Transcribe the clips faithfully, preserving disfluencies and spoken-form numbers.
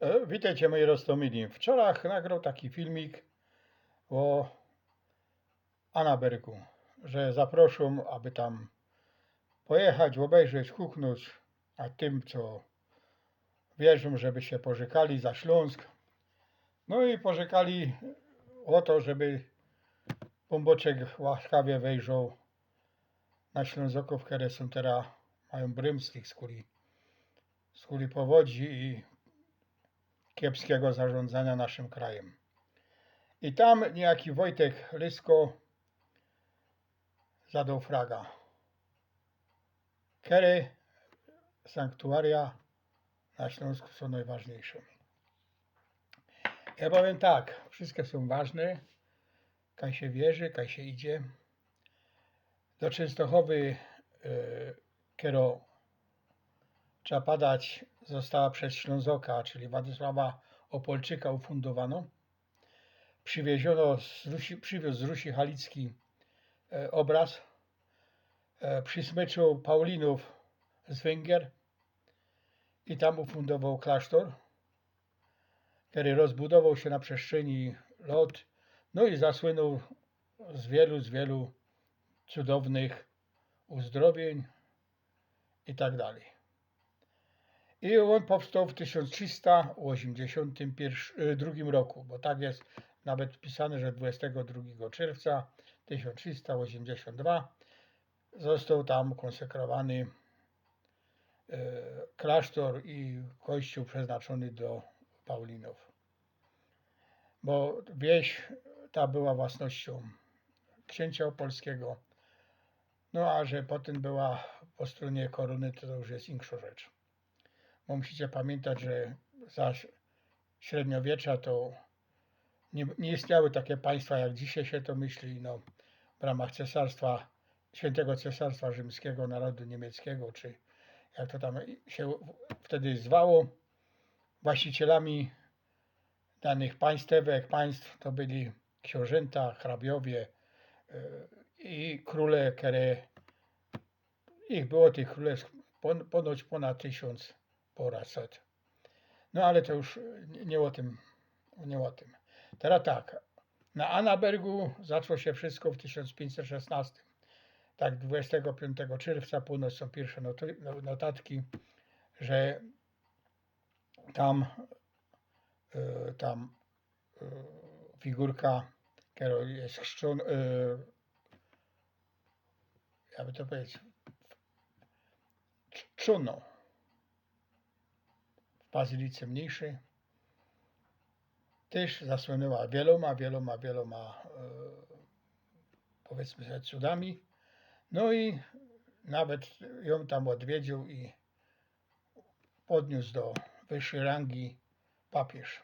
E, witejcie, moji roztōmili. Wczorej nagroł taki filmik ô Annabergu, że zaproszōm, aby tam pojechać, ôbejrzeć, huknōńć, a tym, co wierzōm, żeby sie porzykali za Ślōnsk. No i porzykali ô to, żeby Pōnbōczek łaskawie wejrzoł na Ślōnzokōw, kere sōm tera, majōm brymstych skuli, skuli powodzi i kiepskigo zarzōndzaniŏ naszym krajym. I tam niyjaki Wojtek Lysko zadoł fraga, kere sanktuaria na Ślōnsku sōm nojważniyjsze. Jŏ powiym tak, wszyjske sōm ważne, kaj sie wierzi, kaj sie idzie. Do Czynstochowy, e, kero, trzeba padać, została bez Ślōnzoka, czyli Władysława Opolczyka ufōndowanŏ. Przywiyziōno z Rusi, przywiōz z Rusi Halicki, e, ôbrŏz. E, przysmyczōł Paulinōw z Wyngier i tam ufōndowoł klasztor, kery rozbudowoł sie na przestrzeni lŏt, no i zasłynōł z wielu, z wielu cudownych uzdrowiyń i tak dalij. I ôn powstoł w tysiōnc trzysta ôziymdziesiōntym piyrszym, e, drugim roku, bo tak je nawet pisane, że dwudziestego drugiego czerwca tysiōnc trzysta ôziymdziesiōnt dwa został tam konsekrowany, e, klasztor i kościōł przeznaczōny do Paulinōw. Bo wieś ta była własnościōm ksiynża opolskigo, no a że potym była po strōnie korōny, to, to już je inkszŏ rzecz. Bo musicie pamiyntać, że za średniowiecza to niy, niy istniały take państwa, jak dzisiej sie to myśli, no, w rōmach cesarstwa, świyntego Cesarstwa Rzymskigo, narodu niymieckigo, czy jak to tam sie wtedy zwało, właścicielami danych państewek, państw to byli ksiōnżynta, hrabiowie, e, i krōle, kere Ich było tych krōlewstw pon-, ponoć pōnad tysiōnc pŏra set. No ale to już niy, niy ô tym, niy ô tym. Terŏz tak, na Annabergu zaczło sie wszysko w tysiōnc piyńćset szesnŏstym. Tak dwudziestego piōntego czerwca pōnoć sōm piyrwsze noty-, no-, notatki, że tam, e, tam, e, figurka, kero je chrzczōn-, e, jakby to pedzieć, cz-, czczōno w bazylice myniyjszyj, tyż zasłynōła wielōma, wielōma, wielōma, e, powiydzmy sobie, cudami. No i nawet jōm tam ôdwiedziōł i podniōs do wyższyj rangi papiyż.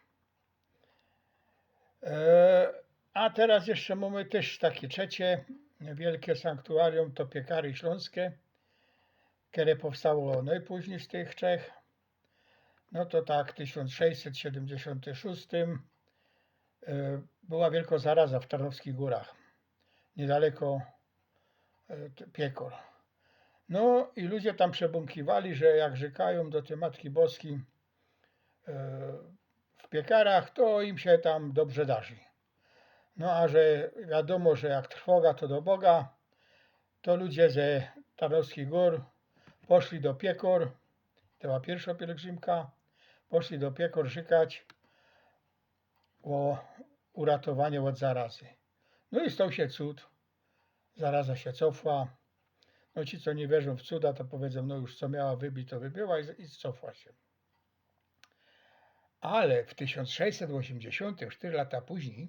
E, a terŏz jeszcze mōmy tyż take trzecie wielkie sanktuarium, to Piekary Ślōnske, kere powstało nojpōźnij z tych trzech. No to tak, tysiōnc sześćset siedymdziesiōntym szōstym, e, była wielko zaraza w Tarnowskich Gōrach, niydaleko, e, t-, Piekŏr. No i ludzie tam przebōnkiwali, że jak rzykajōm do tyj Matki Boskij, e, w Piekarach, to im sie tam dobrze darzi. No a że wiadōmo, że jak trwoga, to do Boga, to ludzie ze Tarnowskich Gōr poszli do Piekŏr, to była piyrwszŏ pielgrzymka, poszli do Piekŏr rzykać ô uratowanie ôd zarazy. No i stoł sie cud. Zaraza sie cofła. No ci, co niy wierzōm w cuda, to powiydzōm, no już co miała wybić, to wybiła i, i cofła sie. Ale w tysiōnc sześćset ôziymdziesiōntym, sztyry lata pōźnij,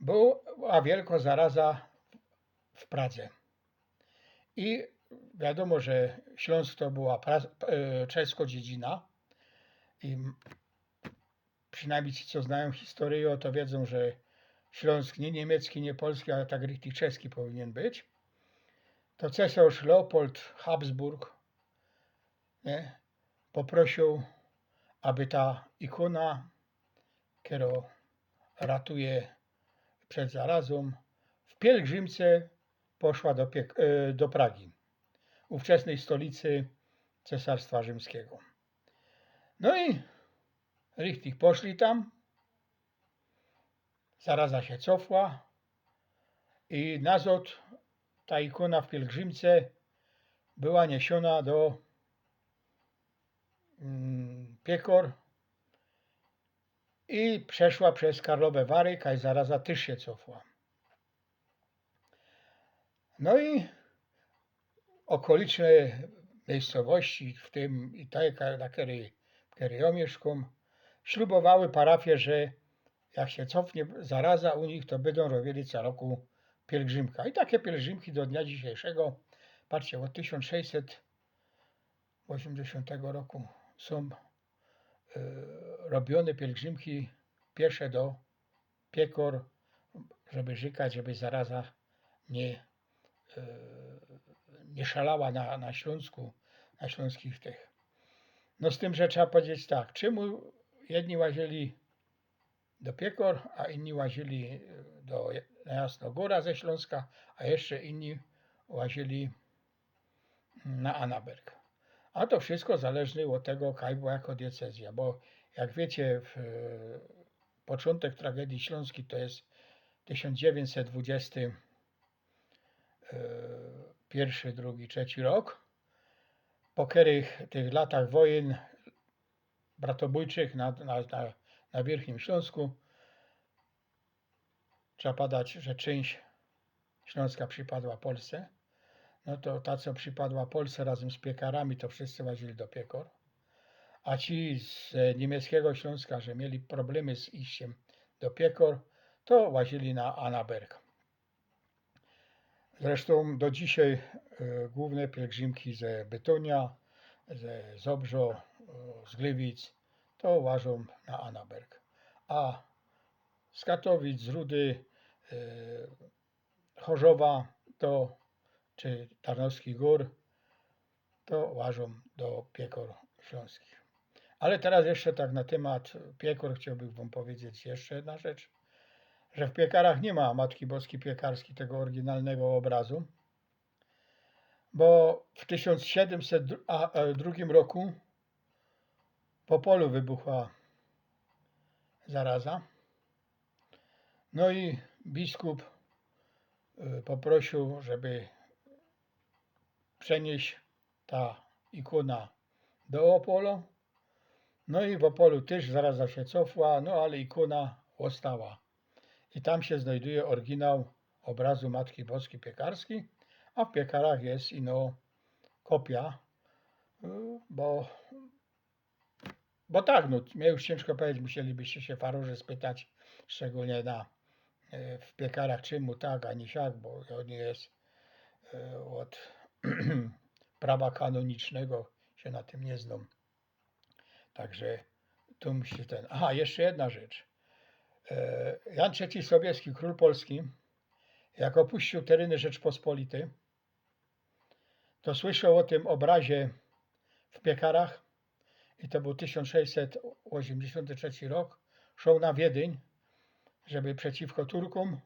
była wielko zaraza w Pradze. I wiadōmo, że Ślōnsk to była pra-, e, czesko dziedzina. I przinajmnij ci, co znajōm historyjŏ, to wiedzōm, że Ślōnsk niy niymiecki, niy polski, ale tak richtig czeski powinien być. To cesŏrz Leopold Habsburg, niy, poprosiōł, aby ta ikōna, kerŏ ratuje przed zarazōm, w pielgrzymce poszła do Piek-, e, do Pragi, ówczesnyj stolicy Cesarstwa Rzymskigo. No i Richtig poszli tam, zaraza sie cofła i nazŏd ta ikōna w pielgrzymce była niesiōna do, mm, Piekor i przeszła bez Karlowe Wary, kaj zaraza tyż sie cofła. No i ôkoliczne miejscowości, w tym i te, ka-, na kerej, w kerej jŏ miyszkōm, ślubowały parafie, że jak sie cofnie zaraza u nich, to bydōm robiyli co roku pielgrzymka. I take pielgrzymki do dnia dzisiejszego, patrzcie, ôd tysiōnc sześćset ôziymdziesiōntego roku sōm, e, robiyne pielgrzymki piesze do Piekor, żeby rzykać, żeby zaraza niy, e, niy szalała na, na Ślōnsku, na ślōnskich tych. No z tym, że trzeba pedzieć tak, czymu jedni łazyli do Piekor, a inni łazyli, e, do, na Jasnogōra ze Ślōnska, a jeszcze inni łazyli na Anaberg. A to wszystko zależne ôd tego, kaj była jako diocezyjŏ, bo jak wiycie, w, e, poczōntek tragedyje ślōnskij to je tysiōnc dziewiyńćset dwudziesty, e, piyrszy, drugi, trzeci rok, po kerych tych latach wojyn bratobōjczych na, na, na, na Wiyrchnim Ślōnsku, trzeba padać, że czynść Ślōnska przipadła Polsce, no to ta, co przipadła Polsce razym z Piekarami, to wszyscy łazyli do Piekor, a ci z, e, niymieckigo Ślōnska, że mieli problemy z iściym do Piekor, to łazyli na Anaberg. Zresztōm do dzisiej, e, głōwne pielgrzymki ze Bytōnia, ze Zobrzŏ, e, z Grywic, to łażōm na Anaberg. A z Katowic, z Rudy, e, Chorzowa, to, czy Tarnowskich Gōr, to łażōm do Piekor Ślōnskich. Ale teroz jeszcze tak na tymat Piekor chciołbych wōm pedzieć jeszcze jedna rzecz, że w Piekarach niy ma Matki Boskij Piekarskij, tego ôryginalnego ôbrazu, bo w tysiōnc siedymset drugim roku w Ôpolu wybuchła zaraza. No i biskup, y, poprosiōł, żeby przenieś ta ikōna do Ôpola. No i w Ôpolu tyż zaraza sie cofła, no ale ikōna ôstała. I tam sie znajduje ôryginał ôbrazu Matki Boskij Piekarskij, a w Piekarach je ino kopia, y, bo, bo tak, no, mie już ciynżko pedzieć, musielibyście sie farorzy spytać, szczegōlnie na, y, w Piekarach, czymu tak, a niy siak, bo ôni je, y, ôd prawa kanōnicznego, sie na tym niy znōm. Tak że tu musi ten, aha, jeszcze jedna rzecz. E, Jan trzeci Sobieski, krōl Polski, jak ôpuściōł teryny Rzeczpospolitej, to słyszoł ô tym ôbrazie w Piekarach i to bōł tysiōnc sześćset ôziymdziesiōnty trzeci rok, szoł na Wiedyń, żeby przeciwko Turkōm,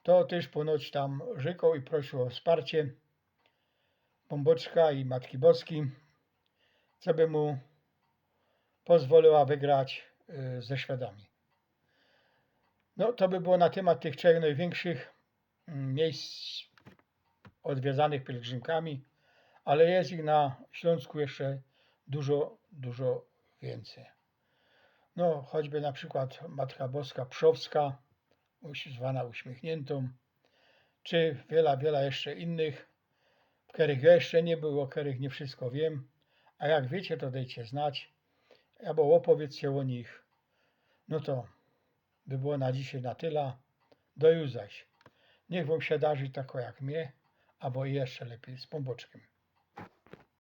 to tyż ponoć tam rzykōł i prosył ô wsparcie Pōnbōczka i Matki Boskij, co by mu pozwolyła wygrać, y, ze Szwedami. No, to by było na tymat tych trzech nojwiynkszych, mm, miyjsc ôdwiedzanych pielgrzymkami, ale je ich na Ślōnsku jeszcze dużo, dużo wiyncyj. No, choćby na przikłod Matka Boska Przowska, uś-, zwana Uśmiechniętą, czy wiela, wiela jeszcze innych, w kerych jŏ jeszcze niy bōł, ô kerych niy wszystko wiym, a jak wiycie, to dejcie znać, abo ôpowiedzcie ô nich. No to by było na dzisiej na tela. Do juzaś. Niych wōm sie darzi tako jak mie, abo i jeszcze lepij, z Pōnbōczkiym.